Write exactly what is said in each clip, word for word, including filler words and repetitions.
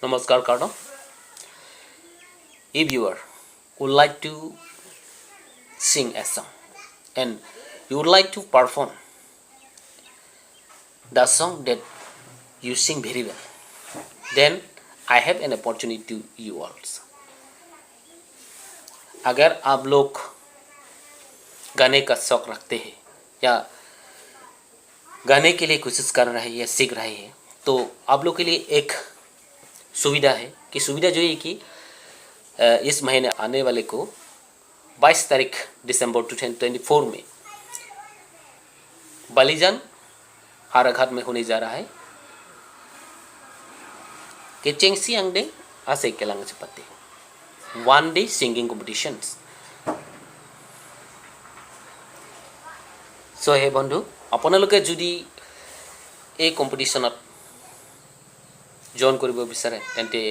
Namaskar kardom. If you are would like to sing a song and you would like to perform the song that you sing very well, then I have an opportunity to you also. अगर आप लोग गाने का शौक रखते हैं या गाने के लिए कोशिश कर रहे हैं या सीख रहे हैं, तो आप लोग के लिए एक सुविधा है कि सुविधा जो है कि अ, इस महीने आने वाले को बाईस तारीख दिसंबर ट्वेंटी ट्वेंटी फ़ोर में बालीजान हाराघाट में होने जा रहा है Kechengsi Angdeng Ase Kelang Kachepate one day singing competitions. So হে বন্ধু, আপোনালোকে যদি এই কম্পিটিশ্যনত জইন কৰিব বিচাৰে, তেন্তে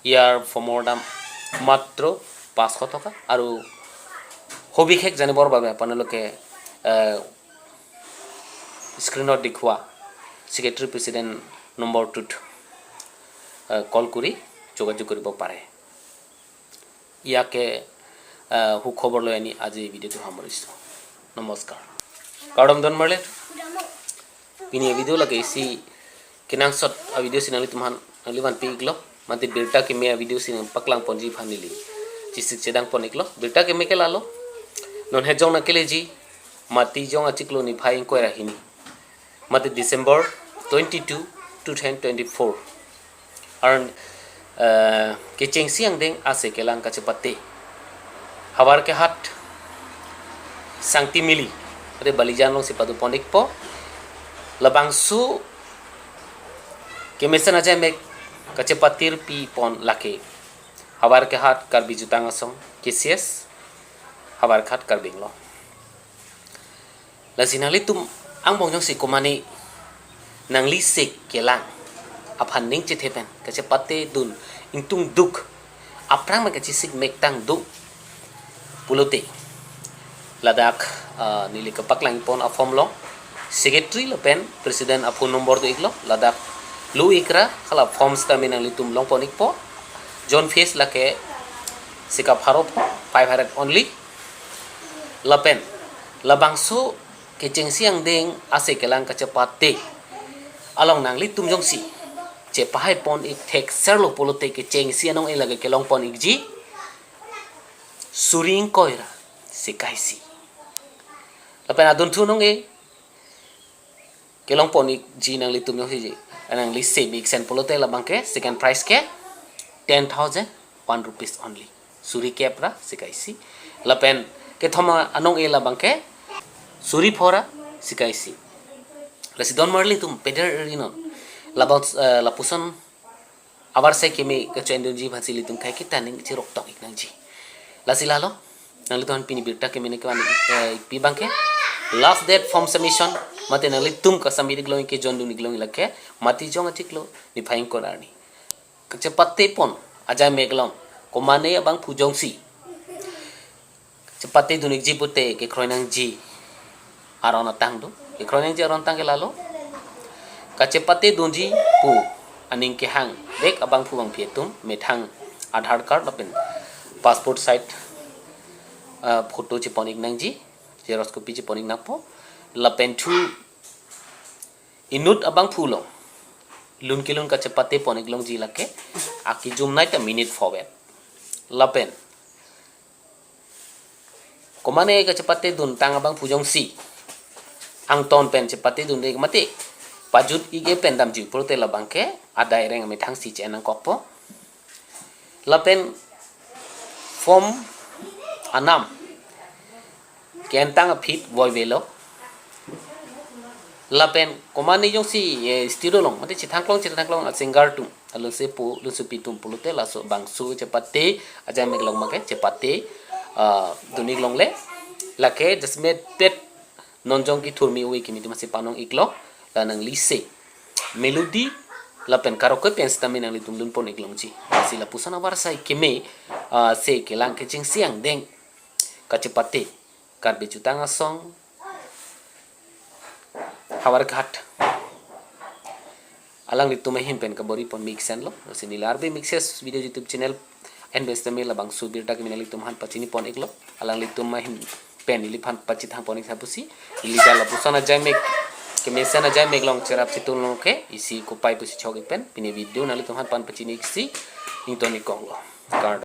ইয়াৰ ফৰ্মৰ দাম মাত্ৰ পাঁচশ টকা। আৰু সবিশেষ জানিবৰ বাবে আপোনালোকে, এ, স্ক্ৰীণত দেখুওৱা ছেক্ৰেটাৰী প্ৰেচিডেণ্ট নম্বৰটোত, এ, কল কৰি যোগাযোগ কৰিব পাৰে। ইয়াকে, এ, সুখবৰ লৈ আনি আজি এই ভিডিঅ'টো সামৰিছোঁ। নমস্কাৰ। Kardom don marli. Pini video lake isi kenangsot a video si nanglitum aphan nanglivan pi iklo. Mate birta keme a video si nangpaklang ponji aphan neli chesik chedang pon iklo. Birta keme ke lalo. Non hejong nangkeleji Matijong achiklo niphai ingkoi ra hini. Mate December twenty-two, two thousand twenty-four. Arni, eh, Kechengsi Angdeng Ase Kelang Kachepate. Havarkehat Sangti Mili, mate Balijan alongsi pado pon ikpo. Labangso kemesen ajai mek kachepatir pi pon lake Havarkehat Karbi Jutang Asong, K C S, Havarkehat Karbi Anglong. Lasi nanglitum angbong jongsi komane nangli ase kelang aphan ning chethe pen kachepate dun ingtungduk aphrang pen kachesik mektang do pulote ladak, ah, neli kepaklang pon a form along secretary lapen president a phone number do iklo, ladak lo ikra hala form sitame nanglitum long pon ikpo. Join fees lake sika pharo, five hundred only. Lapen labangso Kechengsi Angdeng Ase Kelang Kachepate along nanglitum jongsi chepahai pon ik thekser lo pulote kechengsi anong-e lake kelong pon ikji suri ingkoi ra sika isi. Lapen adunthu anong-e kelong pon ikji nanglitum jongsi nangli ase mesen pulote labang ke second prize ke ten thousand one rupees only. Suri kep ra sika isi. Lapen kethom anong-e labang ke suri pho ra sika isi. Lasi don marli atum peder ri non. Labang, eh, lapuson avarsai keme kacho-en dunji aphansi ilitum kaiketa ning cherok tok ik nangji. Lasi lalo nanglitum aphan pini birta keme nangkevan, eh, pi abang ke last date form submission mate nanglitum ka-submit iklong ke join dun iklong lake Matijong achiklo niphai ingkoi ra hini. Kachepate pon ajai mek along komane abangphu jongsi chepate dun ikji pute kekroi nangji aron atang do. Kekroi nangji aron atang ke lalo. Kachepate dunji pu aning kehang bek abangphu bangphi atum methang Aadhaar card lapen passport size, ah, photo chepon ik nangji, xerox copy chepon ik nangpo. Lapen thu inut abangphu along lun kelun kachepate pon iklongji lake akejum nei ta minute forward. Lapen komane kachepate duntang abangphu jongsi angton pen chepate dun ik mate pajut ik-e pen damji pulote labang ke adai areng amethang si che-en nangkokpo. Lapen form anam ke-entang aphi voivelo. Lapen komane jongsi, eh, studio along mate chethangklong chethangklong a singer atum, alunsepo lunsepi atum pulote laso bangso chepate ajai mek along make chepate, ah, dun ik longle. Lake jasemet pet non jong kethur me-oi kimi atum si panong iklo, la nangli ase melody lapen karaoke pen sitame nanglitum lun pon iklongji. Lasi lapuson avarsai keme, ah, ase kelang Kechengsi Angdeng Kachepate Karbi Jutang Asong Havarghat Alanglitum ahin pen kabor-i pon mesen lo. Lasi neli Arbe Mixes Video YouTube channel N B S Tamil labangso abirta ke nelitum aphan pachini pon iklo. Alanglitum ahin pen neliphan pachethang pon ik tha pusi, neli ta lapuson ajai mek, kemesen ajai mek along cherap chetun long ke, isi kopai pusi chok ik pen, pini video nanglitum aphan pachini iksi, ington ik kong lo. Kardom.